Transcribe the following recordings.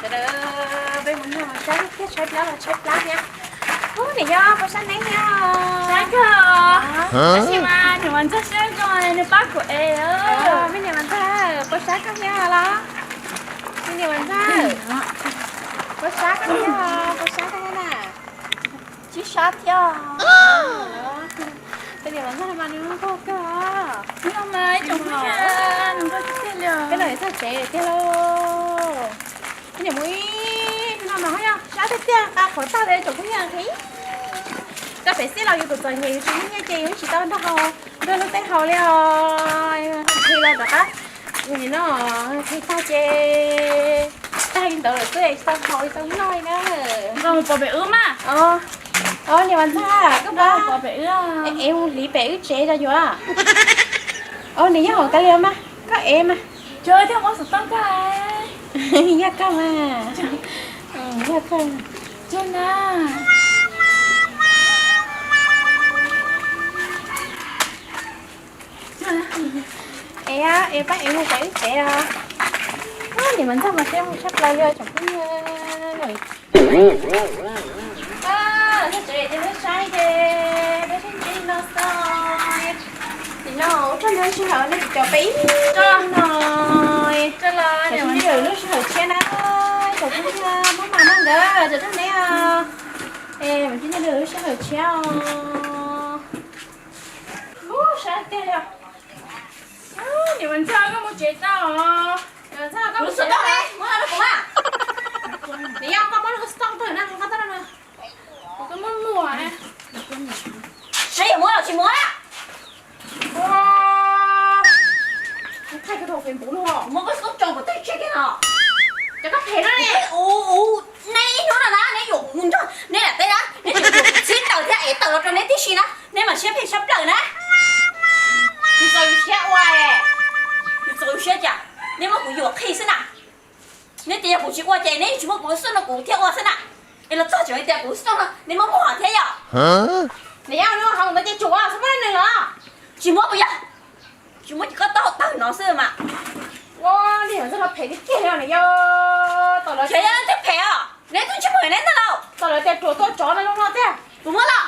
Sawv daws, peb mus noj mov tshaib thiab, tshaib plab los tshaib plab thiab. Ub, niam yau, puas sab neeb thiab? Sab kawg. Tab sis mas niam Vaj Ntxawg siab zoo nws pab kuv ev. Me niam Vaj Ntxawg, puas sab koj thiab los? Me niam Vaj Ntxawg, puas sab koj thiab, puas sab koj thiab na? Tsis sab thiab. Tus niam Vaj Ntxawg mas nws nquag kawg. Nws nquag tiag tiag li. Peb los txog tsev tiag lauj. Peb niam mus ib hnub no mas ho yog sab tiag tiag, nqa qhov tag li tsoom phooj ywg. Koj pem xij los yus tus txom nyem yus tsis muaj nyiaj ces yus tsis tau nrog haus, nrog luag tej haus li os. Nqhis los rov qab, nim no nqhis tag ces tag li ntawd lawm xwb, tsis tau haus tsis tau noj li na. Nqa mus pov pem wb mas. Os, niam Vaj Ntxawg, koj pab pov pem wb, es mus hliv pem wb tsev rau yuav. Os, niam yog hauv kav liam mas, koj ev mas. Yog koj mas, yog koj. Es, es pab ev mus pem wb tsev os. Niam Vaj Ntxawg mas siab zoo tshaj plaws li tsoom phooj ywg. Tsev ces lub saib ces peb sib ntsib no xwb. Nim no ua tsaug nej lub sij hawm nej tsis caum peb ib no. Tam sim no lub sij hawm tshiab na, tsoom phooj ywg mab mas noj nkawd, tsoom phooj ywg, es mam sib ntsib dua lub sij hawm tshiab os. Ub, sab tiag li os. Niam Vaj Ntxawg, koj mus tsev tau os. Niam Vaj Ntxawg, koj mus tsev tau, muab rau kuv mas. Niam yau, koj muab lub xov tooj rau na, koj tau na. Kuv twb muab muag. Seb yog muab los tsis muab na. Ua, kuv thaij koj tau Facebook no. Muab koj xov tooj tso kuv thaij tseg kiag no. Cov koj phem no ne. Ub, ub, neb ib hnub no na neb yuam kuv mus nrog neb lam teb na, neb yuam kuv txhib taws thiab ev taws los rau neb tib si na, neb mas siab phem sab plaws na. Kuv txaus siab ua, kuv txaus siab cas, neb muab kuv yuam qhi xwb na. Neb tias yog kuv tsis ua ces neb tsis muab kuv lub xov tooj no kuv thiaj ua xwb na. Es los txog tseem tias kuv lub xov tooj no neb muab muag thiab yom? Niam yau, nws hauv ntawd ces tsum xwb, muab rau nws los. Tsis muab puas yog? Tsis muab ces koj tau tawg no xwb mas. Ua, niam yau, txoj no phem tiag tiag li niam yau. Tau lawv, yog leej twg phem os? Neb twb ntsej muag neb ntag lauj. Tau lawv tias ruam tua tsov no zoo no tiag. Puas muab los?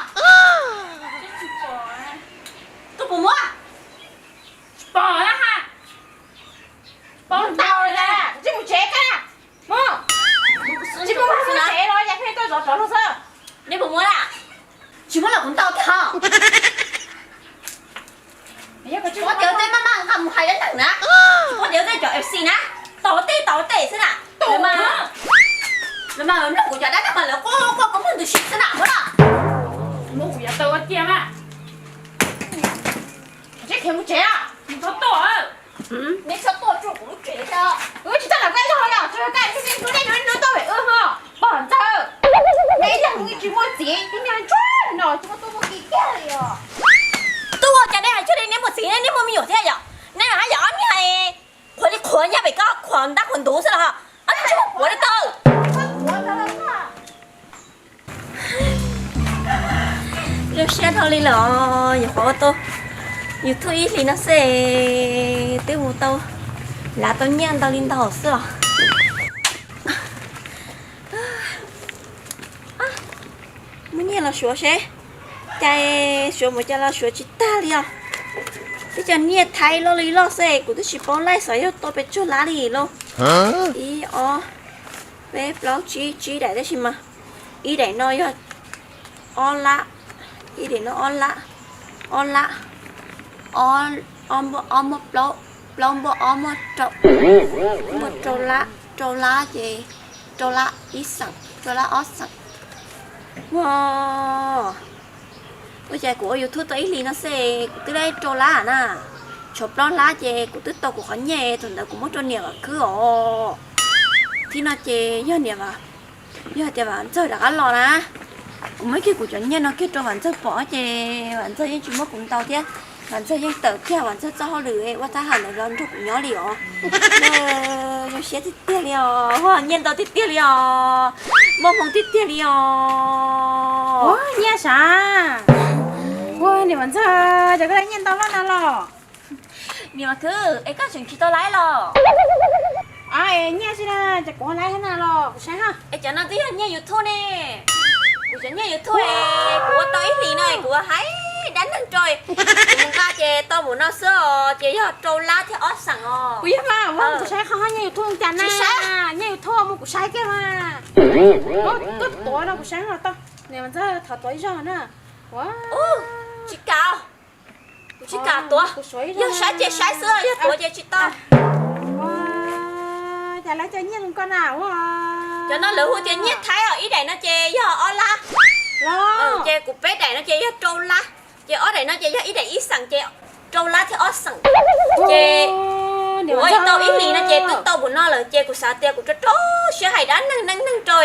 Koj puas muab? Tsis pom na ha. Pom ntau na, tsis mus tsev ka. Mus. Tsis pom mus tsev los yam phem tuaj zov tsov no xwb. Neb puas muab na? Tsis muab los kuv ntaus tiag ho. Tsis muab tias tej maj maj nqa mus hais dab ntawm na. Tsis muab tias tej cov F C na. Tau tej tau tej xwb na. Lawv mas, lawv mas mloog kuv cov dab tag mas lawv quaj quaj quaj koob ntuj ntws si xwb na, muab los. Muab kuv yav taw ua tiag mas. Tsis khiav mus tsev, txhob tuaj. Neb txhob tuaj tsuj kuv lub tsev thiab. Wb tsis txawj lam koj ib zaug los yom, tsuas yog koj ib tug neeg hlub nej hlub tau pem wb ho. Pog Ntxawg, neb ib leeg tsis muaj txiv, tus niag ntsuag no tsis muaj tub muaj ki kiag li os. Tuaj cas nej hais cuag li neb muaj txiv, neb muaj me nyuam thiab yom? Neb haj yam ob niag hais qhuav li qhuav nyab pem koj qhuav ntab qhuav ntuv xwb los, ob niag tsis muaj puav li tau. Zoo siab dhau li lawm, nyuam qhuav ua tau YouTube ib hlis no xwb, twb mus tau, lav tau nyiaj ntau li ntau xwb os. Muaj nyiaj los suav seb, cas suav mus cas los suav tsis tag li os. Twb cov nyiaj Thaib loj li loj xwb, kuv twb tsis paub laij xyov yog tau pes tsawg lab li lauj. Ib ob peb plaub tsib, tsib daim tab sis mas ib daim no yog ob lab, ib daim no ob lab, ob lab, ob, ob npuaj ob muaj plaub, plaub npuaj ob muaj rau, muaj rau lab, rau lab ces rau lab ib xeem, rau lab ob xeem. Ua, ua cas kuv ua YouTube tau ib hlis no xwb kuv twb laib rau lab na. Tshuav plaub lab ces kuv twb tau kuv qhov nyiaj, thaum ntawd kuv muab rau niam Vam Khwb os. Thib no ces yog niam Vam, yog tias Vam Ntxawg rov qab los na, kuv muab kiag kuv cov nyiaj no kiag rau Vam Ntxawg pom ces Vam Ntxawg yeej tsis muab kuv ntaus thiab. Vam Ntxawg yeej tawm kiag Vam Ntxawg txoj hauj lwm ua thab ham ntawd los nrog kuv nyob li os. Zoo siab tiag tiag li os, nyiaj ntau tiag tiag li os, muaj hmoo tiag tiag li os. Ua nyiaj sav. Ua niam Vam Ntxawg, cas koj laib nyiaj ntau loj na los? Niam Vam Khwb, es koj tseem tsis tau laib los? Nyiaj tsi na, ces kuv ho laib thiab na los kuv saib ha. Es cov no twb yog nyiaj YouTube ne. Kuv cov nyiaj YouTube es kuv ua tau ib hlis no es kuv hais dab neeg rau, kuv mus nqa ces tau npaum no xwb os, ces yog rau lab thiab ob xeem os. Kuv yog mas, kuv saib qhov nyiaj YouTube cas na. Nyiaj YouTube mus kuv saib kiag mas. Koj tuav no kuv saib los tau. Niam Ntxawg thov tuav ib zaug na. Tsis kam, kuv tsis kam tuav. Yog saib ces saib xwb, yog tuav ces tsis tau. Cas lawv cov nyiaj zoo koj na. Cov no lawv hu tias nyiaj Thaib os, ib daim no ces yog ob lab, ces kuv peb daim no ces yog rau lab, ces ob daim no ces yog ib daim ib xeem ces rau lab thiab ob xeem. Ces kuv ua tau ib hlis no ces twb tau npaum no lawm ces kuv xav tias kuv rau rau siab hais dab neeg neej neeg rau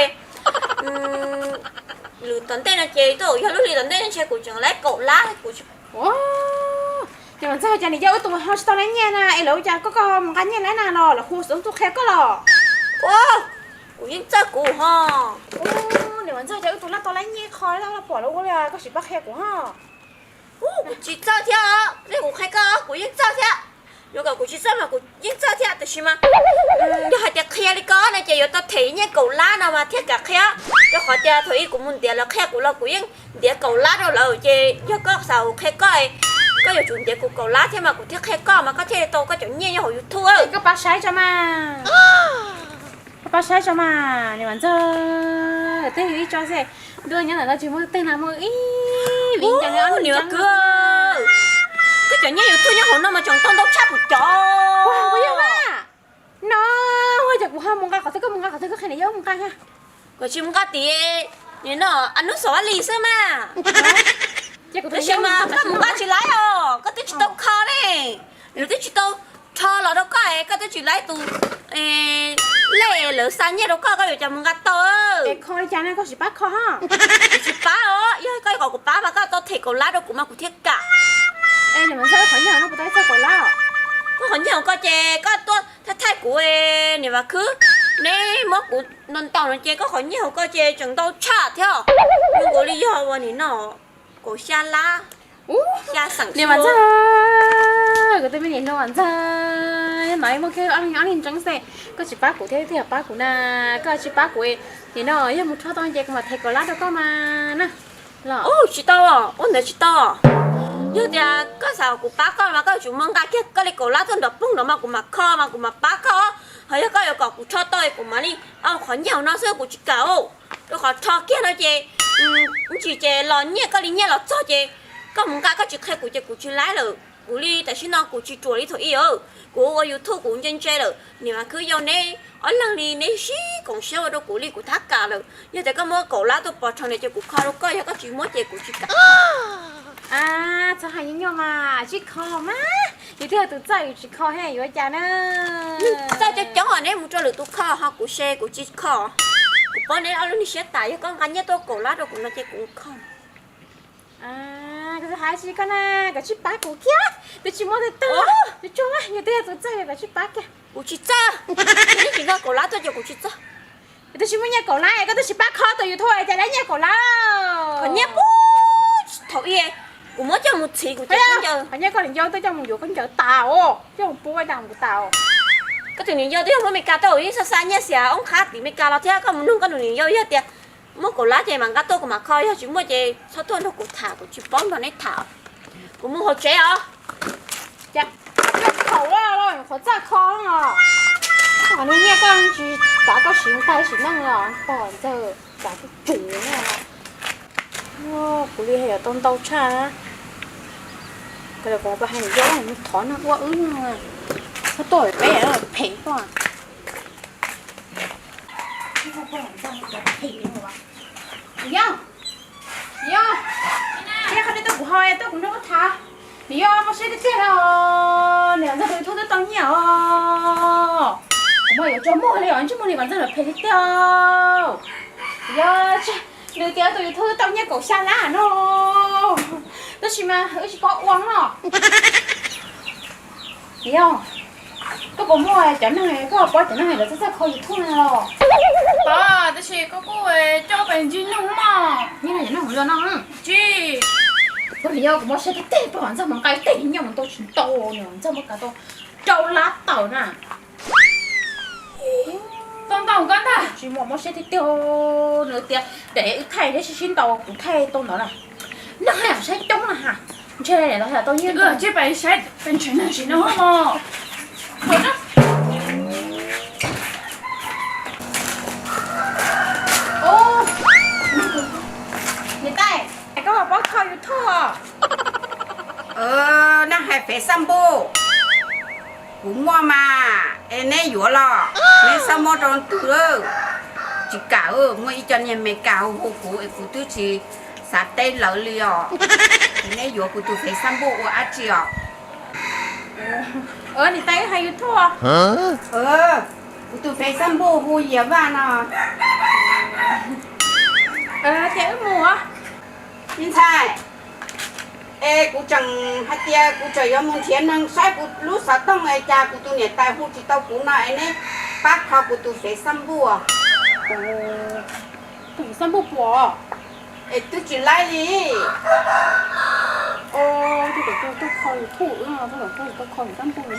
lwm tom ntej no ces twb yog lub hli tom ntej no ntshe kuv tseem laib kaum lab kuv. Ces Ntxawg, cas niam yau wb tus ho tsis tau laib nyiaj na, es lawv ua cas koj, koj mus nqa nyiaj laib na los lawv hu xov tuaj qhia koj los? Kuv yeej txawj kuv ho. Niam Ntxawg, cas wb tus laj tau laib nyiaj qho laj pom lawv ua li, koj sim pab qhia kuv ho. Kuv tsis txawj thiab, nej kuv qhia koj kuv yeej txawj thiab. Yuav kom kuv tsis txawj mas kuv yeej txawj thiab, tiam sis mas yog hais tias qhia li ko no ces yuav tau them nyiaj kaum lab no mas thiaj kam qhia. Rau qhov tias thaum ub kuv mus ntiav lawv qhia kuv los kuv yeej ntiav kaum lab rau lawm, ces yog koj xav kuv qhia koj, koj yuav tsum ntiav kuv kaum lab thiab mas kuv thiaj qhia koj mas koj thiaj li tau koj cov nyiaj nyob hauv YouTube. Koj pab saib tso mas. Koj pab saib tso mas, niam Ntxawg, tej yus ib tso xwb, ntuj, nyob ntawm no tsis muaj tej na, muaj ib viv ncaus li ob niam kwv. Koj cov nyiaj YouTube nyob hauv no mas tseem tau ntau tshaj kuv cov. No, ua cas kuv ho mus nqa qhov twg, koj mus nqa qhov twg, koj qhia niam yau mus nqa. Kuv tsis mus nqa tim no, a nub xov vaj lis xwb mas. Tab sis mas koj mus nqa tsis laib os, koj twb tsis tau kho ne. Lawv twb tsis tau rho los rau koj, koj twb tsis laib tus lej lawv xa nyiaj rau koj, koj yuav cas mus nqa tau. Kho li cas ne, koj sim pab kho. Kuv tsis pab os, yog koj kom kuv pab mas koj tau them kaum lab rau kuv mas kuv thiaj kam. Koj qhov nyiaj hauv koj ces koj tuaj thaij thaij kuv, niam Vam Khwb, neb muab kuv ntaus ntaus no ces koj qhov nyiaj hauv koj ces tseem ntau tshaj thiab. Zoo nkaus li yog ua nim no kaum xya lab, xya xeem. Niam Vam Ntxawg, kuv tus me niam hluas Vam Ntxawg, mam muaj kiag ob leeg ntseeb xwb, koj tsis pab kuv thiab twb yog pab kuv na, koj tsis pab kuv, nim no yog mus rho tau ces kuv mam them kaum lab rau koj mas na. Tsis tau, ua ntawd tsis tau. Yog tias koj xav kuv pab koj mas koj yuav tsum muab nqa kiag koj li kaum lab tuaj nram poog nrad mas kuv mam kho mas kuv mam pab koj. Ho yog koj yuav kom kuv rho tau kuv mam li, qhov nyiaj hauv no xwb kuv tsis kam. Rau qhov rho kiag no ces ib ntsis ces los nyiaj koj li nyiaj los txog ces koj mus nqa koj tsis qhia kuv ces kuv tsis laib lawm. Kuv li tam sim no kuv tsis ruam li thaum ub. Kuv ua YouTube kuv ntse ntse lawm, niam Vam Khwb, yog neb ob leeg li neb sib koom siab ua rau kuv li kuv tab kam lawm. Yog tias koj muab kaum lab tuaj pov rho no ces kuv kho rau koj, yog koj tsis muab ces kuv tsis kam. Txhob hais nyuaj nyuaj mas, tsis kho mas, yus twb yog tus txawj yus tsis kho he yuav cas na. Txawj coob coob os, neb mus rau lwm tus kho ho kuv se kuv tsis kho. Kuv paub neb ob lub niag siab tas, yog koj nqa nyiaj tuaj kaum lab rau kuv no ces kuv kho. Kuv hais tsis koj na, koj tsis pab kuv kiag, twb tsis muaj tej tug, tsuag tsuag, yus twb yog tus txawj, koj tsis pab kiag. Kuv tsis txawj, neb tsis nqa kaum lab tuaj ces kuv tsis txawj. Twb tsis muaj nyiaj kaum lab, koj twb tsis pab kho tus YouTube cas laib nyiaj kaum lab. Qhov nyiaj puag thaum ub kuv muab coj mus txhiv kuv cov khaub ncaws. Qhov nyiaj koj niam yau tuaj coj mus yuav khaub ncaws tas os, coj mus pub vaj dam kuv tas os. Koj tus niam yau twb yog muab Meskas tuaj, yeej xa xa nyiaj xiam oob qhab tim Meskas los thiab, koj mus nug koj tus niam yau yog tias muab kaum lab ces mam nqa tuaj kuv mam kho, yog tsis muaj ces txhob tuaj nrog kuv tham, kuv tsis paub nrog neb tham. Kuv mus hauv tsev os. Khaum los qhov txaj kho os. Qhov no nyiaj koj tsis kav koj siv nqaij sim neej los pog Ntxawg kav kuj tsum. Kuv li yuav tau ntau tshaj. Kuv pab hais niam yau thov neeg ua wb, txhob tuaj peb phem tuaj. Niam yau, niam yau, qhov no tuaj kuv ho tuaj kuv nrog koj tham. Niam yau, koj saib tiag tiag los niam Ntxawg tus YouTube twb tau nyiaj os. Kuv mas yuav tso muag li os, ntsej muag niam Ntxawg los phem li tiag. Niam yau, nws tias tus YouTube twb tau nyiaj kaum xya lab no, tab sis mas wb tsis paub ua no. Niam yau, koj puas muaj cov neeg, koj puas paub cov neeg lawv txawj txawj kho YouTube no los? Paub, tab sis koj kuj coj pes ntsib noog mog. Nyob no cov neeg hauv luag no. Tsis. Pog niam yau, kuv muab saib tiag tiag, pog Vam Ntxawg mas nqa tej nyiaj mus ntau tsis ntau, niam Ntxawg muab kav tau rau lab tawm na. Tau koj ntag. Tsis muaj mob siab tiag tiag. Nws tias daim wb thaij thiab sib sib ntaus, kuv thaij tau ntawd na. Neeg haj yam saib coob na ha. Ntshe los yog tau nyiaj ntau. Cia peb saib pes tsawg neeg sim no mog. Niam tais, koj puas paub kho YouTube os? Nej hais Facebook, kuv muaj mas, es neb yuav los? Neb txhob muab rau leej twg. Tsis kam, muaj ib co niag Meskas hu hu kuv es kuv twb tsis xav teb lawv li os. Es neb yuav kuv tus Facebook ua dab tsi os? Niam tais, wb hais YouTube. Kuv tus Facebook hu Yias Vaj no. Ces wb mus. Me ntxhais, es kuv tseem hais tias kuv tseem yuav mus nrhiav neeg saib kuv lub xov tooj es cas kuv tus niam tais hu tsis tau kuv no es neb pab kho kuv tus Facebook. Tus Facebook puas? Es twb tsis laib li. Tus kom kho YouTube, tus kom kho Facebook na.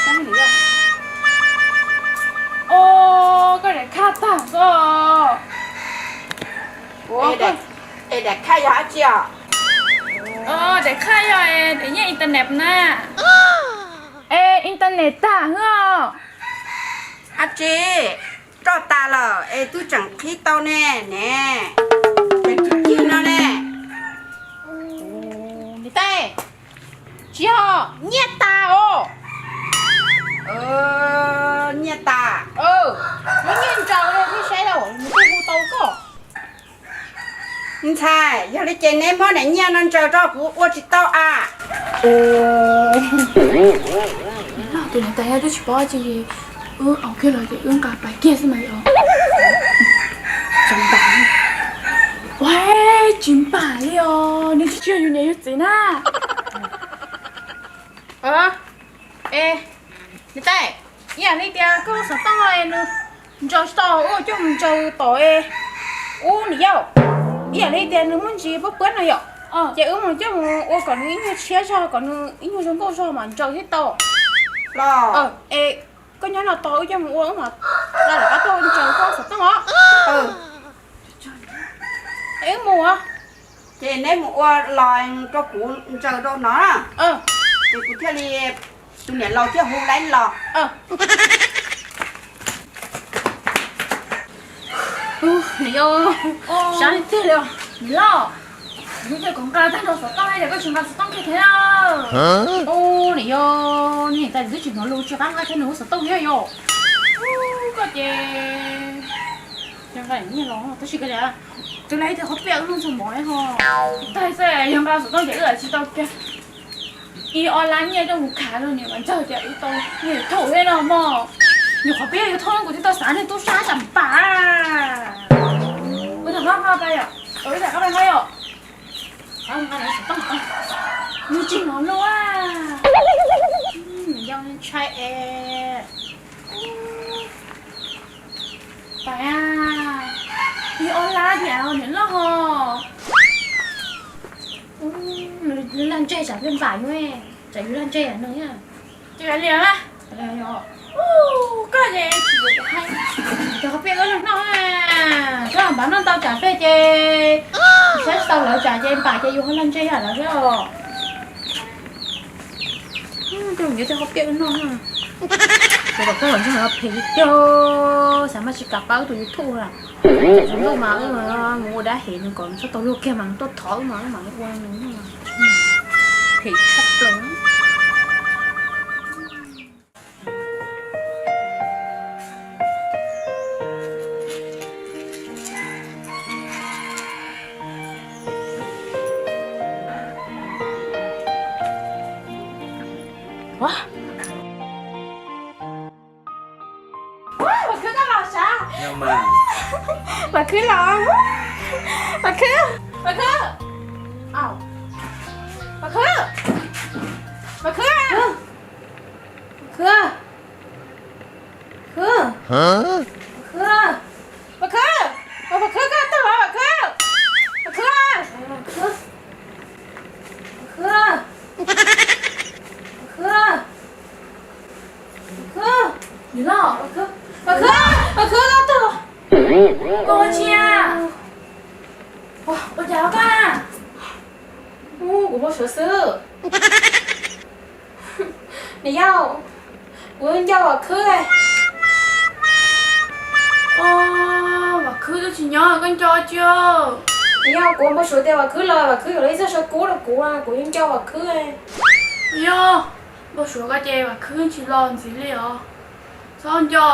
Saib nws yog. Os, koj daim khaj tag xwb. Es daim khaj yog dab tsi os? Daim khaj yog daim nyiaj internet na. Es internet tag xwb os. Dab tsi? Roj tas lawm es twb tseem qhib tau ne, ne. Ces tsis cig no ne. Niam tais, tsis yog nyiaj tas os. Nyiaj tas. Lub nyiaj ntsaws thiaj saib tau, nws thiaj hu tau koj. Ntxhais, yog li ces neb muab daim nyiaj no ntsaws rau kuv ua tsis tau a. Tus niam tais twb tsis paub dab tsi, wb aus kiag los ces wb nqa pais kiag xwb mas yom. Ua tsis npam li os, nws tsis yog yus niam yus txiv na. Niam tais, ib yam li tias koj lub xov tooj nws ntsaws tsis tau, wb coj mus ntsaws tom ub niam yau. Ib yam li tias nws muaj ntsis puab puab no yom, ces wb mus coj mus ua kom nws ib nyuag tshiab zog, kom nws ib nyuag zoo nkauj zog mas ntsaws thiaj tau. Es koj nyob no tos wb coj mus ua, wb mam rov qab tuaj ntsaws koj xov tooj os. Es wb mus. Ces neb mus ua los rau kuv ntsaws rau no, ces kuv thiaj li, tus niam laus thiaj hu laib los. Niam yau, sab tiag li os. Niam loj, kuv twb kom nqa tag nrho xov tooj ces koj tsis nqa xov tooj kiag thiab. Niam yau, niam tais twb tsis hnov lus tsis qab nqa kiag nws lub xov tooj thiab yom. Koj ces, yog nqa nyiaj los tab sis koj tias, tus laj tias qhov pliaj wb lub ntxuag mov ho. Tais xwb yog nqa xov tooj ces wb tsis tau kiag. Ib ob lab nyiaj coj mus khav rau niam mas ntsawg tias wb tau nyiaj thaum thiab no mog. Nyuam qhuav pib yuav thauj kuv twb tau xav niag tub sab tsam pam. Wb tau qab nqa yom, wb tau qab nqa yom. Nws tsis hnov lus. Yog ntshai es. Pais, yus ob lab tias niam loj ho. Laj ntseg tsam peb npam yus, tsam yus laj ntseg nws. Ces li, koj ces tsis hais, cov qhov peb ua noj, koj npam noj ntau tsam peb ces saib tsis tau lawv tsam ces npam ces yus ho laj ntseg yam lawv thiab os. Koj mus yuav tej qhov peb ua noj, koj los ntseg phem tiag, xav mas tsis kam pab wb tus YouTube a. Zoo nkauj mas wb mus ua dab hem nws kom nws txhob tau luag kiag mas nws tuaj thov wb mas wb mam li ua nws. Phem tshaj plaws. Ua, Vam Khwb koj los sav. Vam Khwb los. Vam Khwb, Vam Khwb, Vam Khwb, Vam Khwb, Vam Khwb, Vam Khwb, Vam Khwb, Vam Khwb, koj tuaj los Vam Khwb, Vam Khwb, Vam Khwb, Vam Khwb, Vam Khwb, Vam Khwb, Vam Khwb, Vam Khwb, Vam Khwb, Koj ua tsi a? Ua cas koj na? Kuv npau suav xwb. Niam yau, kuv nco Vam Khwb. Vam Khwb twb tsis nyob, koj nco tsi? Niam yau, kuv npau suav tias Vam Khwb los Vam Khwb yuav los ib txoj saw kub rau kuv, kuv yeej nco Vam Khwb. Yog, npau suav koj ces Vam Khwb tsis los ntxiv li os. Txhob nco,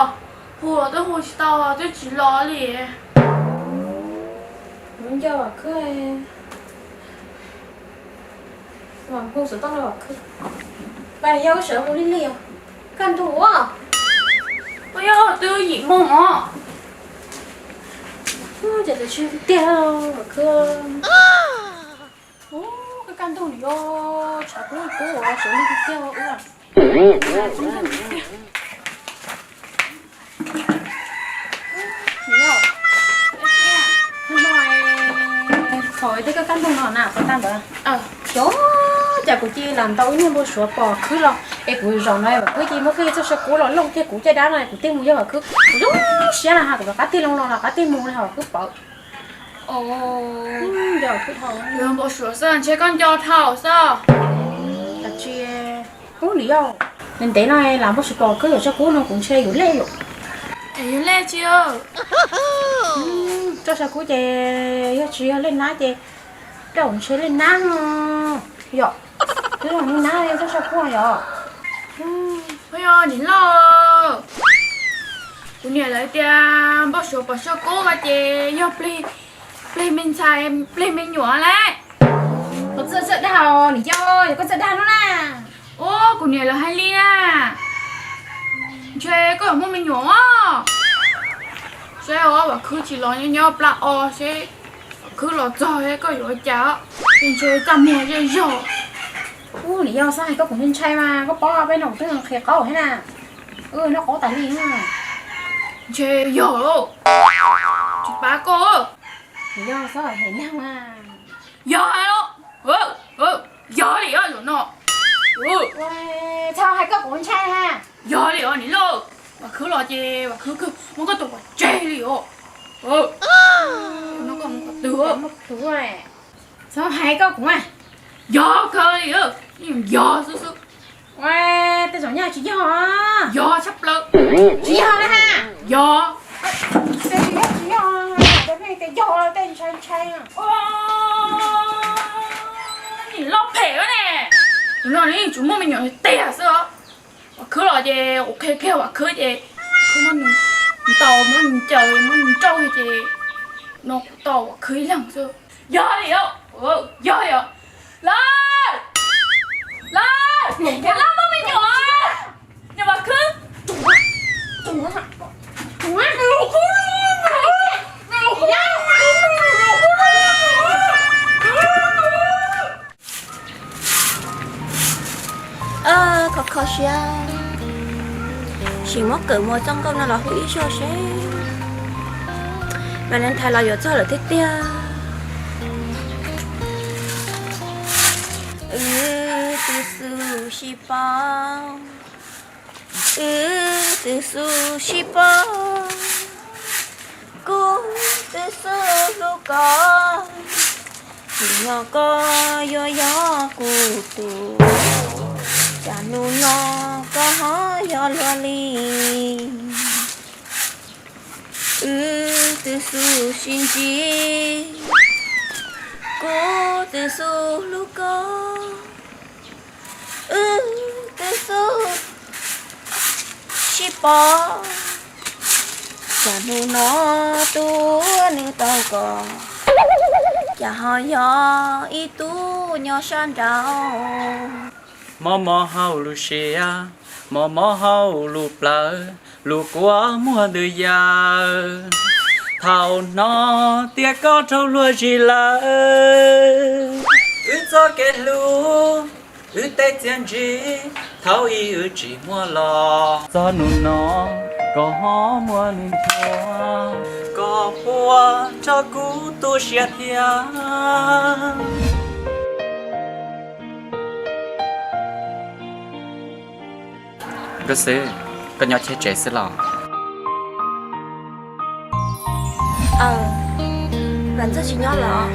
hu los twb hu tsis tau, twb tsis los li. Kuv nco Vam Khwb. Hu xov tooj rau Vam Khwb. Vam, yog wb sawv mus lig lig os. Kaj ntug ua. Ua yog twb yim moos os. Ces tiag tiag Vam Khwb. Ub, kaj ntug nws yuav tshav kub kub sawv lig tiag tiag ua. Hnub no thaum tej kaj ntug no na puas tag ntawd? Xyov, cas kuv cia li lam ntau ib niag npau suav pom Khwb los es kuv zaum no Vam Khwb cia li muab Khwb txoj saw kub los looj kiag kuv caj dab no kuv thiaj mus yog Vam Khwb. Kuv zoo siab na ha, kuv rov qab tig loo los rov qab tig mus li Vam Khwb pawv. Yuav npau suav xwb, ntshe koj nco dhau xwb. Ub, nws yog ntev ntev no lam npau suav pom Khwb yuav txoj saw kub no kuv ntshe yuav lej yom. Yuav lej tsi? Txoj saw kub ces yog tsis yog lej nab ces, rau ntshe lej nab no yom. Twb yog lej nab txoj saw kub yom. Ub, yog niam loj, kuv niam lawv tias npau suav pom saw kub ces yog plig me ntxhais plig me nyuam lauj. Koj txawj txawj dag os niam yau, yog koj txawj dag no na. Ub, kuv niam lawv hais li na. Ntshe koj yuav muaj me nyuam os. Seb os, Vam Khwb tsis los nyob nyob plab o seb Vam Khwb los txog koj yuav ua cas, ntshe txaj muag zej zog. Ub, niam yau, xav hais koj kuv ntshai ntshai mas koj paub peb no kuv twb nqhis qaub thiab na. Noj qaub tas li. Ntshe yog, tsis pab koj. Niam yau, xav hem neeg mas. Yog los, yog li os zaum no. Txhob hais koj kuv ntshai ha. Yog li os niam loj, Vam Khwb los ces Vam Khwb kawg muab koj tus pov tseg li os. Txhob hais koj kuv. Yog kawg li, yog xwb xwb. Tej zaum nyaj tsis yog. Yog tshaj plaws. Tsis yog na ha. Yog. Tej tsis yog, tsis yog, tej neeg tias yog tej ntshai ntshai. Niam loj phem ne. Tus no nws yeej tsuas muaj me nyuam tiag xwb os. Vam Khwb los ces kuv qhia kiag Vam Khwb ces Khwb muab nws ntaus, muab nws ncaws, muab nws nrauj ces no kuv tau Vam Khwb ib leeg xwb. Yog li os, yog li os. Lawv, lawv, niam loj muaj me nyuam, niam Vam Khwb. Kho kho siab, sim muab Kawm Muas txoj nkauj no los hu ib zaug seb Valentine los yuav txog lawm thiab tiag. Wb twb xub sib paub, wb twb xub sib paub, kuv twb xub hlub koj, tsim nyog koj yuav yog kuv tus, cas hnub no koj ho yog luag li. Wb twb xub sib ntsib, kuv twb xub hlub koj, wb twb xub sib pom, cas hnub no tus nws tau koj, cas ho yog ib tug nyob sab nraud. Mob mob hauv lub siab, mob mob hauv lub plawv, lub kua muag ntws yawm. Thaum hnov tias koj raug luag zis lawm, wb txoj kev hlub, wb tej txiaj ntsig, thaum ub wb tsis muaj los. Txog hnub no koj ho muaj nws ntshuav, koj puas nrog kuv tu siab thiab? Nkauj Xwb, koj nyob cheb tsev xwb los? Aw, Vam Ntxawg tsis nyob los?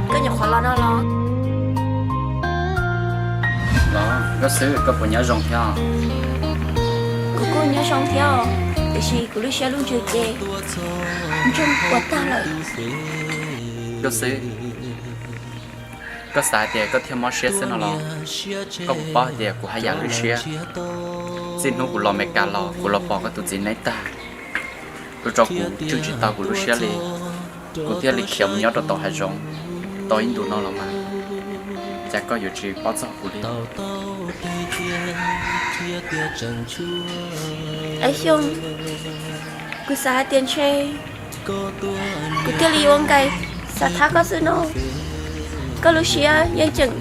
Koj nyuam qhuav los no los? Los, Nkauj Xwb, koj puas nyob zoo thiab? Kuv kuj nyob zoo thiab os, tiam sis kuv lub siab lub ntsws ces ntsoog puas tag lawm. Nkauj Xwb, koj xav hais tias koj thiaj mob siab xwb no los? Koj puas paub hais tias kuv haj yam lwj siab. Txij hnub kuv los Meskas los kuv los pom koj tus txiv neeb tag, ua rau kuv tswj tsis tau kuv lub siab li. Kuv thiaj li khiav mus nyob rau tom hav zoov tau ib ntus no los mas, cas koj yuav tsis paub txog kuv li? Aib Xyooj, kuv xav hais tias ntshe kuv thiaj li ua nkais xav thab koj xwb no. Koj lub siab yeej tseem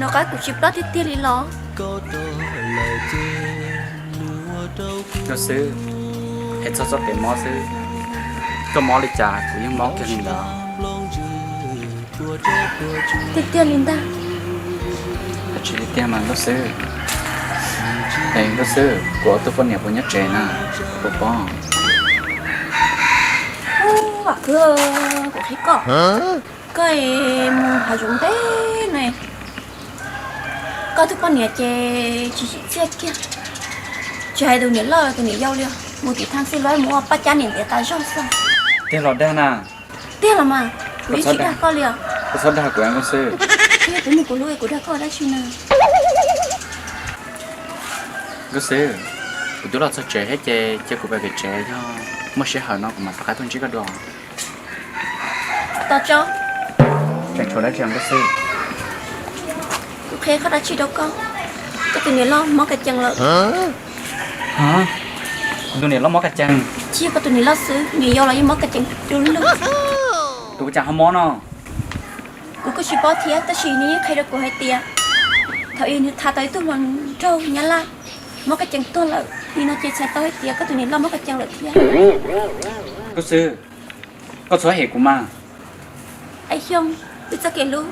nov qab kuv tsis ploj tiag tiag li los? Nkauj Xwb, hais txog txoj kev mob xwb, koj mob li cas kuv yeej mob kiag li ntawd. Tiag tiag li ntag. Tsis tiag tiag mas Nkauj Xwb. Es Nkauj Xwb, kuv ob tug poj niam puas nyob tsev na, puas paub? Ub, Vam Kwv, kuv qhia koj, koj es mus hav zoov ntev ne, koj tug poj niam ces tsis tsim txiaj kiag, tsis hais tus niam loj tus niam yau li, mus tim thaj xwb los mus ua paj cab niam ntiav tas zog xwb. Tiag los dag na? Tiag los mas, kuv yeej tsis dag koj li os. Koj txhob dag kuv Nkauj Xwb. Twb yog kuv hlub kuv dag koj dab tsi na? Nkauj Xwb, kuv twb los txog tsev thiab ces cia kuv pais pem tsev, yog muaj sij hawm no kuv mam rov qab tuaj ntsib koj dua. Tos tso. Tseem tshuav dab tsi Nkauj Xwb? Kuv qhia qhov dab tsi rau koj, koj tus niam loj mob kas cees lawm. Kuv tus niam loj mob kas cees? Tsis yog koj tus niam loj xwb, niam yau los yeej mob kas cees du lug. Tus ua cas ho mob no? Kuv kuj tsis paub thiab, tab sis nws yeej qhia rau kuv hais tias thaum ub nws tham tau ib tug hluas nraug Nyab Laj mob kas cees tuag lawm, nim no ces txhais tau hais tias koj tus niam loj mob kas cees lawm thiab. Nkauj Xwb, koj txhob hem kuv mas. Aib Xyooj, wb txoj kev hlub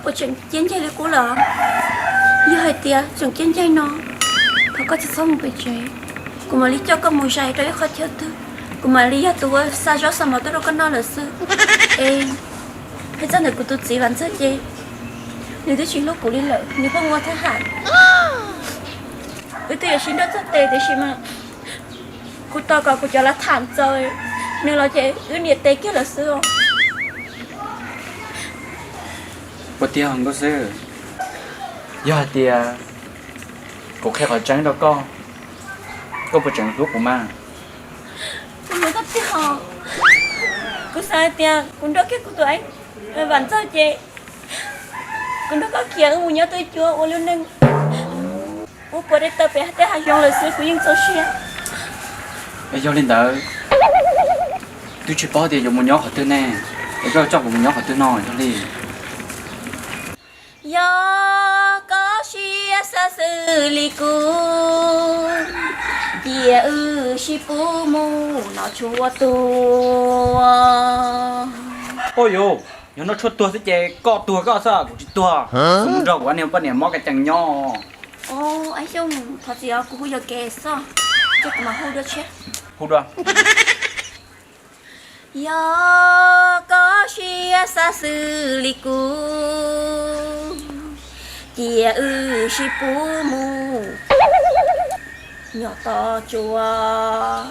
puas tseem ciaj ncaig li qub lawm? Yog hais tias tseem ciaj ncaig no, thov koj tsis txhob mus pem tsev, kuv mam li coj koj mus zais rau ib qhov chaw twg, kuv mam li yog tus ua xa zaub xa mov tuaj rau koj noj lawm xwb. Es hais txog ntawm kuv tus txiv Vam Ntxawg ces nws twb tsis hlub kuv li lawm, nws pheej ua thab ham. Wb twb yuav sib nrauj txog tes tiam sis mas kuv tos kom kuv cov lav tham txaus nws los ces wb niam tes kiag lawm xwb os. Puas tiag Nkauj Xwb? Yog hais tias kuv qhia qhov tseeb rau koj, koj puas tseem hlub kuv mas? Kuv hlub koj tiag os. Kuv xav hais tias kuv nrauj kiag kuv tus Vam Ntxawg ces kuv nrog koj khiav wb mus nyob twj cuab ua lub neej. Wb puas dej taw pem tej hav zoov lawm xwb kuv yeej txaus siab. Es yog li ntawd, twb tsis paub tias yuav mus nyob qhov twg ne, es koj coj kuv mus nyob qhov twg no yog li? Yog koj siab xav xws li kuv, cia wb sib pub mus noj tshuaj tuag. Oj yus, yog noj tshuaj tuag xwb ces koj tuag koj xwb, kuv tsis tuag. Kuv mus nrog kuv ob niag poj niam mob kas cees nyob. Aib Xyooj, thov txim os, kuv hu yuam kev xwb, cia kuv mam hu dua tshiab. Hu dua. Yog koj siab xav xws li kuv, cia wb sib pub mus nyob tom tsuas,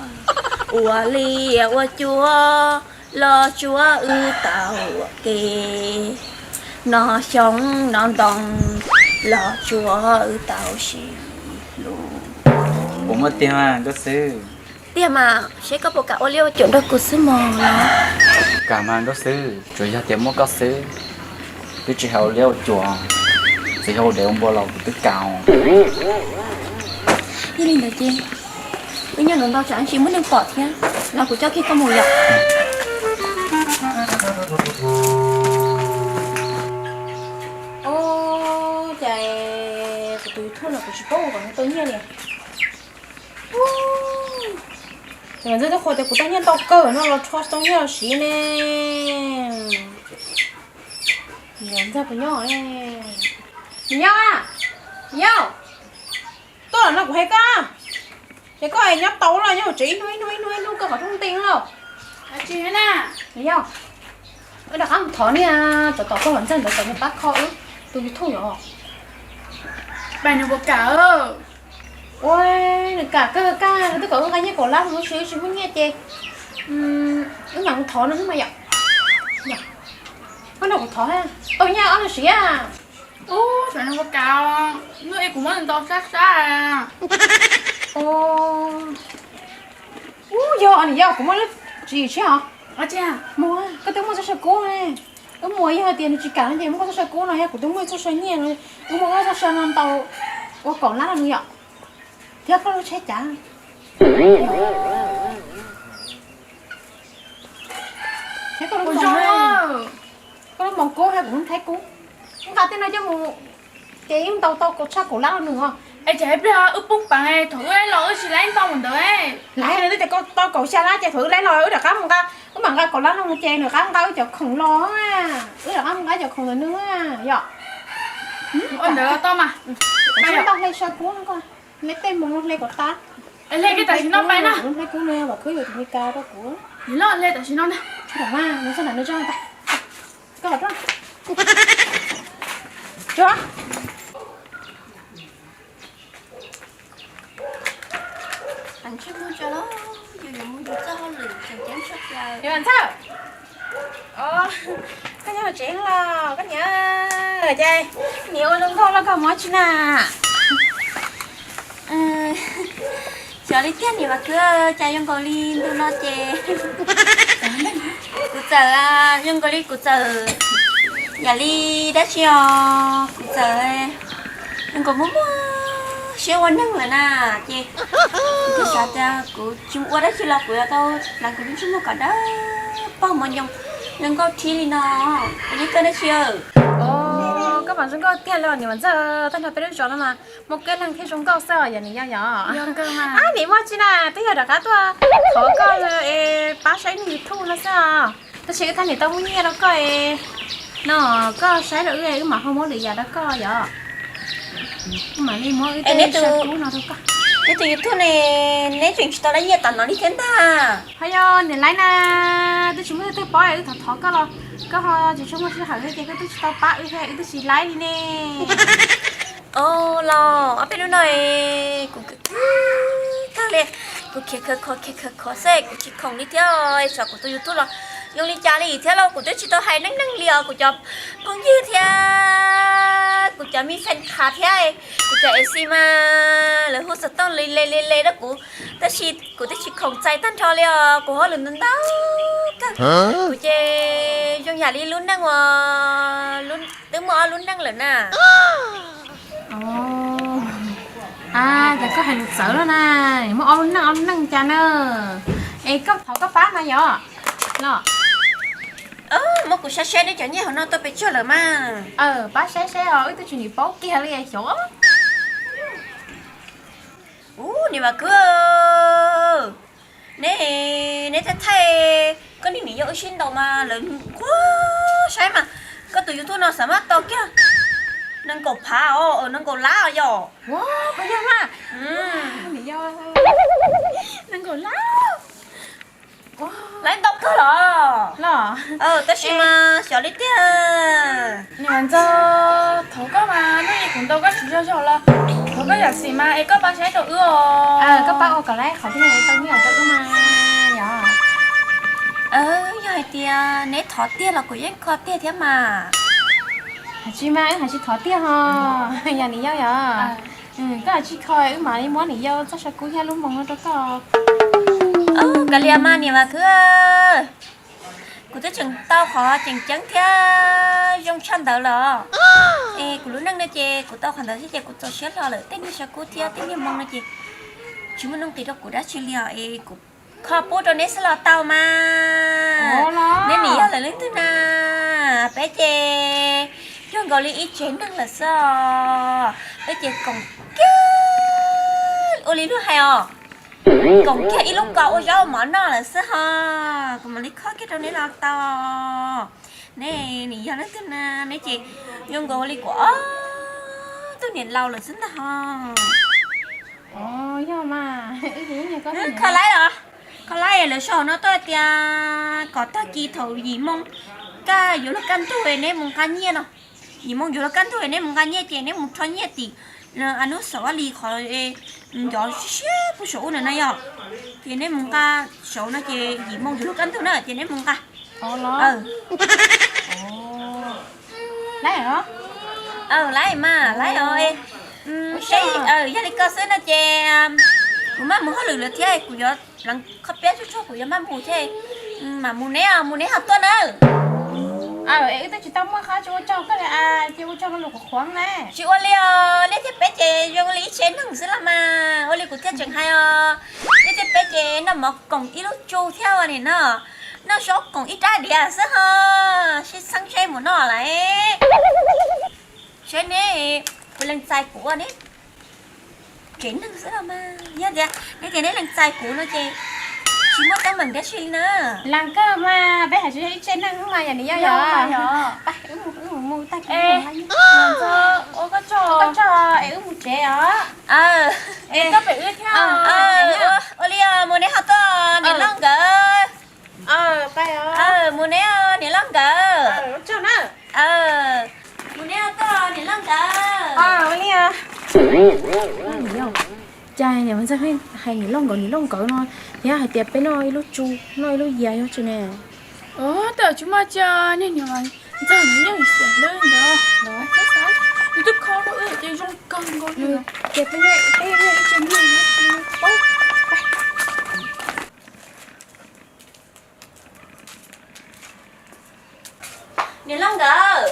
ua liaj ua cuab los tsuav wb tau ua ke, noj xyoob noj ntoo los tsuav wb tau sib hlub. Puas muaj tiag Nkauj Xwb? Tiag mas, seb koj puas kam ua liaj ua cuam nrog kuv xwb mog los? Kam mas Nkauj Xwb, tsuas yog tias muaj koj xwb, twb tsis hais ua liaj ua cuam, txawm yog ua dev ua npua los kuv twb kam. Yog li ntawd ces wb nyob ntawm no tsam ntsis muaj neeg pom thiab los kuv coj kiag koj mus yom. Ub, cas kuv tus YouTube no kuv tsis paub ua kom nws tau nyiaj li. Ntxawg twb qhuas tias kuv tau nyiaj ntau kawg no los rho tsis tau nyiaj los siv ne. Ntxawg puas nyob? Nyob, nyob, tuaj los no kuv hais koj, ces koj nyob tau los nyob hauv tsev ib hnub ib hnub ib hnub ib hnub koj qhov rooj ntees lauj. Tsis na. Yog, wb rov qab mus thov niag tsov tom koj hluas nraug ntawd kom nws pab kho wb tus YouTube yom. Pab nws puas kam? Ua, nws kam kawg, kawg nws twb kom wb nqa nyiaj kaum lab no, wb tsis muaj nyiaj ces wb mam mus thov nws xwb mas yom. Koj nrog kuv thov, tau nyiaj ob lub siab. Ub, tam no ua cas, hnub ib kuv muab ntau sab sab. Ub, yog niam yau, kuv muaj lub tswv yim tshiab os. Mus, koj twb muaj txoj saw kub ne. Wb mus yog hais tias nws tsis kam no ces muab koj txoj saw kub no, yog kuv twb muaj txoj saw nyiaj no, wb muab koj txoj saw no ntau ua kaum lab no yom. Thiab koj lub tsheb cav, thiab koj lub, koj lub moos kub thiab kuv lub nplhaib kub, nqa tej no coj mus ces yeej ntau tau kaum tshaj kaum lab no nws os. Es ces hais pliag wb poob peev, thaum wb laib los wb tsis laib ntau mus ntawd. Laib los twb tias tau kaum xya lab ces thaum wb laib los wb rov qab mus nqa, wb mam nqa kaum lab no mus ces nws rov qab nqa wb cov khoom los, wb rov qab mus nqa cov khoom ntawm nws yom. Ua ntawd tau mas. Ntau hle saw kub no koj, hle tej moos no hle kom tas. Hle kiag tam sim no pais na. Hle kub no vam khwb yuav tus Meskas rau kuv. Hle tam sim no na. Tsis kam mas, mus txog ntawm nws tso pais. Koj tsuag. Ntxawg, koj nyob tsev los koj niam, ces niam ua zoo nkauj los koj mob tsis na? Xyov li tiag niam Vam Khwb, cas zoo nkaus li ntu no ces kuv txawm, zoo nkaus li kuv txawm yam li dab tsi os, kuv txawm zoo nkaus muaj muaj siab ua neeg lawm na. Ces kuv xav tias kuv tsis ua dab tsi los kuv yuav tau hnav kuv lub ntsej muag kom dawb paug mos nyoos zoo nkauj thiab li no. Ua li koj dab tsi? Koj mas zoo nkauj tiag li niam Vam Ntxawg, tag nrho peb lub zos no mas muaj koj leeg thiaj zoo nkauj xwb yom niam yau yom. Ab, niam muaj tsi na, twb yog rov qab tuaj thov koj pab saib niag YouTube no xwb os. Tab sis wb thiaj niam tau muaj nyiaj rau koj no, koj saib rau wb, wb mam ho muab lwm yam rau koj yom. Wb mam li muab wb tej saw kub no rau koj. Neb tus YouTube ne, neb tseem tsis tau laib nyiaj tom no li thiab ntag. Ho yog niam laib na, twb tsis muaj leej twg pab, wb thov thov koj los koj ho tsis tshua muaj sij hawm thiab ces koj twb tsis tau pab wb thiab, wb twb tsis laib li ne. Os, los ob peb hnub no kuv khwv khwv tag li, kuv khiav khawv kho khiav khawv kho xwb kuv tsis khoom li thiab, tsam kuv tus YouTube los zoo li cas li thiab los kuv twb tsis tau hais neej neeg li os kuv cov phooj ywg thiab kuv cov me fan qha thiab kuv cov F C mas lawv hu xov tooj li le li le rau kuv, tab sis kuv twb tsis khoom txais tag nrho li os, kuv hauj lwm ntau ntau kawg. Kuv ces zoo yam li lub neej uas twb muaj ob lub neej lawm na. A, cas koj hais lus txawv no na, muaj ob lub neej ob lub neej cas na. Es koj thov koj pab mas yom los. Muab kuv saib saib neb cov nyiaj hauv no tuaj pes tsawg lawm mas. Pab saib saib os, wb twb tsis nim paub kiag li xyov. Ub, niam Vam Khwb, neb, neb thaij thaij koj niag niam yau wb sib ntaus mas lawv nquag saib mas koj tus YouTube no xav maj tau kiag nees nkaum phav os, nees nkaum lab os yom. Ua, puas yog mas? Niam yau, nees nkaum lab. Laib ntau kawg los? Los, tab sis mas xyov li tiag. Niam Ntxawg, thov koj mas, hnub ib kuv ntaus koj tsis zog zog los thov koj zam txim mas es koj pab saib rau wb os. Koj pab ua kom laib qhov twg tau nyiaj rau wb mas yom. Yog hais tias neb thov tiag los kuv yeej kho tiag thiab mas. Hais tsis mas, wb hais tsis thov tiag ho, yog niam yau yom. Koj hais tsis kho wb mam li muab niam yau txoj saw kub thiab lub moos no rau koj. Kav liam mas niam Vam Khwb, kuv twb tseem tau qhov tseem ceeb thiab zoo tshaj ntawd los. Es kuv lub neej no ces kuv tau qhov ntawd thiab ces kuv txaus siab hlo lawm, tej niag saw kub thiab tej niag moos no ces tsis muaj nuj nqis rau kuv dab tsi li os, es kuv kho pub rau neb xwb los tau mas. Neb nim yog lawv leej twg na? Peb ces yog nkaus li ib tsev neeg lawm xwb os. Peb ces koom kiag ua li luag hais os, koom kiag ib lub ko ua zaub ua mov noj lawm xwb ho. Kuv mam li kho kiag rau neb los tau. Neb nim yog leej twg na? Neb ces yog nkaus li kuv ob tug niam laus lawm xwb ntag ho. Yog mas, wb kho laib los? Laib, lawv sau no tuaj tias kom tag kis thaum yim moo kaj yuav luag kaj ntug neb mus nqa nyiaj no. Yim moo yuav luag kaj ntug neb mus nqa nyiaj ces neb mus rho nyiaj tim a nub xaum vaj lis qhov ncov siab siab puag saum ub na yog. Ces neb mus nqa saum no ces yim moo yuav luag kaj ntug na ces neb mus nqa. Laib, laib mas laib os. Yog li ko xwb no ces kuv maj mus hauj lwm lawm thiab, kuv yuav pleev qhov piab tsuag tsuag kuv yuav maj mus thiab. Mam mus neb, mus neb ho tuaj nawb. Es wb twb tsis tau muaj qhov tsis ua tsaug koj li, cia ua tsaug lo lus qhuav qhuav na. Tsis ua li os, liaj thiab peb ces zoo li ib tsev neeg xwb los mas, ua li kuv thiaj tseem hais os. Liaj thiab peb ces noj mov koom ib lub tsu thiab ua nim no noj zaub koom ib rab diav xwb ho. Sib txheeb seb mus noj lawm. Seb neb puas lees txais kuv ua neb tsev neeg xwb los mas. Yog tias neb tias neb lees txais kuv no ces tsis muaj teeb meem dab tsi li na. Lees kawg mas, peb hais tsis yog ib tsev neeg mas yog nws yog yog. Wb mus tag kis, ua koj tsaug es wb mus tsev os. Koj pem wb thiab. Ua li mus neb ho tuaj niam loj nkawd. Mus neb niam loj nkawd. Mus neb ho tuaj niam loj nkawd. Cas niam Ntxawg hais niam loj nkawd niam loj nkawd no, yog hais tias peb noj ib lub tsu, noj ib lub yias yog tsi ne? Tej tsis muaj cia niag niam Ntxawg nws yeej xiam hlwb ntawd. Nws twb kho rau wb ces zoo kawg nkaus li. Ces peb noj ib tse niag paub. Niam loj nkawd,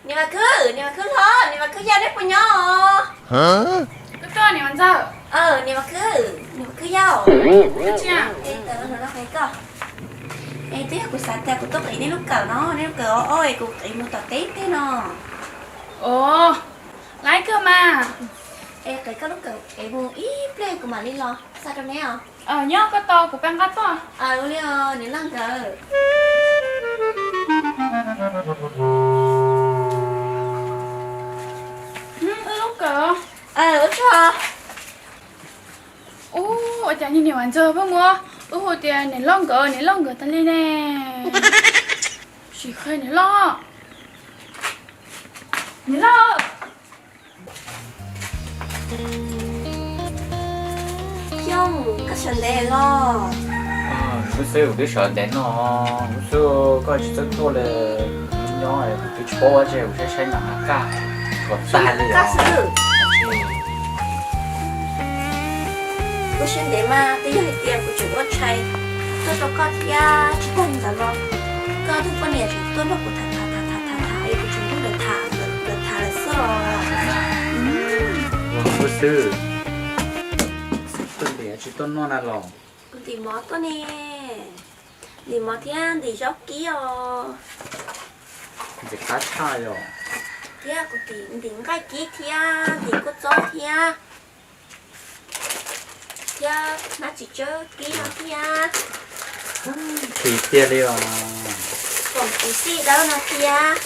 niam Vam Khwb, niam Vam Khwb hlob, niam Vam Khwb yau, neb puas nyob? Koj, niam Vam Ntxawg. Niam Vam Khwb, niam Vam Khwb yau. Es twb yog kuv xav tias kuv tuaj qiv neb lub kawm no, neb lub kawm ob ob es kuv qiv mus tom teb teb no. Os, laib kawg mas. Es qiv koj lub kawm es mus ib pliag kuv mam li los xa rau neb os. Nyob koj tos kuv pab nqa tuaj. Ua li os niam loj nkawd. Wb lub kawm. Ua tsaug. Ub, ua cas niag niam Vam Ntxawg pheej muab wb hu tias niam loj nkawd niam loj nkawd tas li ne? Sim qhia niam loj. Niam loj. Xyooj, koj sawv ntev los? Lub xwb kuv twb sawv ntev no, lub xwb koj tsis txawj tuaj li. Nyob kuv twb tsis paub ua tsi, kuv saib saib nram hav kaj tshuav tag li os. Kuv sawv ntev mas twb yog hais tias kuv tseem ua tshais tuaj rau koj thiab, tsis tag li ntawd los koj tus poj niam tseem tuaj nrog kuv tham tham tham tham tham, es kuv tseem nrog lawv tham lawm xwb os. Lub xwb, tuaj ntim tsis tuaj noj na los? Kuv ntim mov tuaj ne, ntim mov thiab ntim zaub kib os. Ntxim qab tshaj yom. Thiab kuv ntim nqaij kib thiab ntim kua txob thiab, thiab hnab txiv tsawb kib no thiab. Tsis tiag li os. Koom kuv xij dawb no thiab.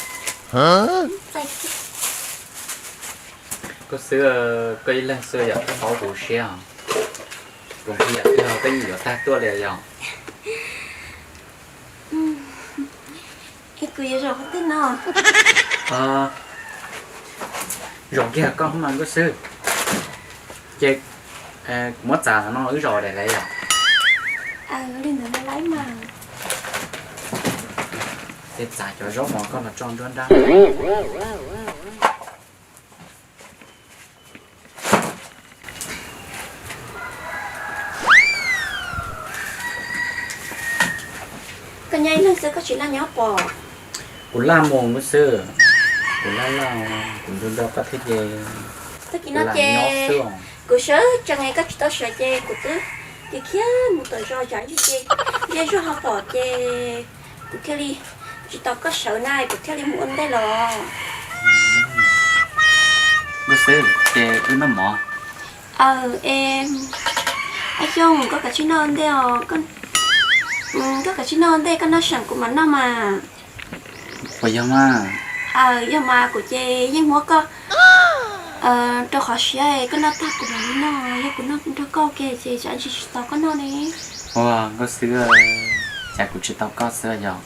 Koj xwb, koj ib leeg xwb yam paub kuv siab. Kuv nqhis yam twg peb yeej yuav tag tuaj li yom. Kuv yuav zaum qhov twg no? Zaum kiag koj mas nkauj xwb. Ces kuv muab txav no wb zaum daim lawv yom. Li ntawd no laib mas. Ces txav cov zaub mov koj los tso nruab nrab. Koj nyob ib leeg xwb koj tsis laj nyob pom? Kuv laj mus xwb, kuv laj laj, kuv nco nco koj thiab ces. Tag kis no ces kuv sawv tsees es koj tsis tau sawv ces kuv twb khiav khiav mus tom zos tsam ntsis ces nce zog ho pom ces kuv thiaj li tsis tos koj sawv na kuv thiaj li mus ua ntej los. Lub xwb ces wb noj mov. Aw, es, Xyooj, koj kav tsij noj ua ntej os. Koj kav tsij noj ua ntej, koj noj seem kuv mam noj mas. Puas yog mas? Aw, yog mas, kuv ces yeej muab koj Rau qhov siab koj noj tag kuv mam li noj, yog kuv noj nrog koj ua ke ces tsam ntsis tsis tau koj noj ne. Ua, Nkauj Xwb, cas kuv tsis tau koj xwb yog?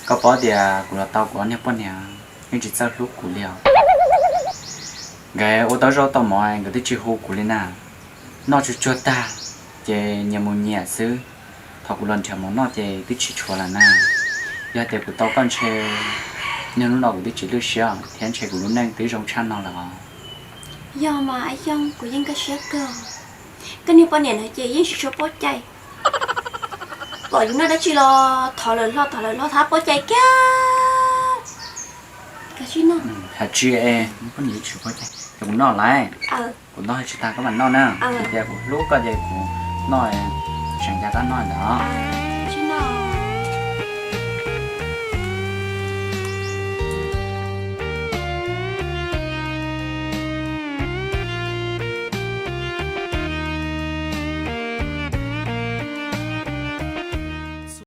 Koj paub tias kuv los tau kuv ob niag poj niam yeej tsis txawj hlub kuv li os. Nkawd ua tau zaub tau mov nkawd twb tsis hu kuv li na. Noj tsuag tsuag tag ces nyias mus nyias xwb. Thaum kuv los nrhiav mov noj ces twb tsis tshuav lawm na. Yog tias kuv tau koj ntshe niaj hnub no kuv twb tsis lwj siab thiab ntshe kuv lub neej twb zoo tshaj no lawm os. Yog mas Xyooj, kuv yeej nkag siab kawg. Koj niag poj niam no ces yeej tsis tshua paub cai. Pom yus noj dab tsi los thov lawm hlo thov lawm hlo thov paub cai kiag. Koj tsis noj. Hais tsis es, poj niam tsis paub cai. Ces kuv noj lawm. Kuv noj tsis tag koj mam noj na. Tias kuv hlub koj ces kuv noj tseem ncaj qab noj ntawd.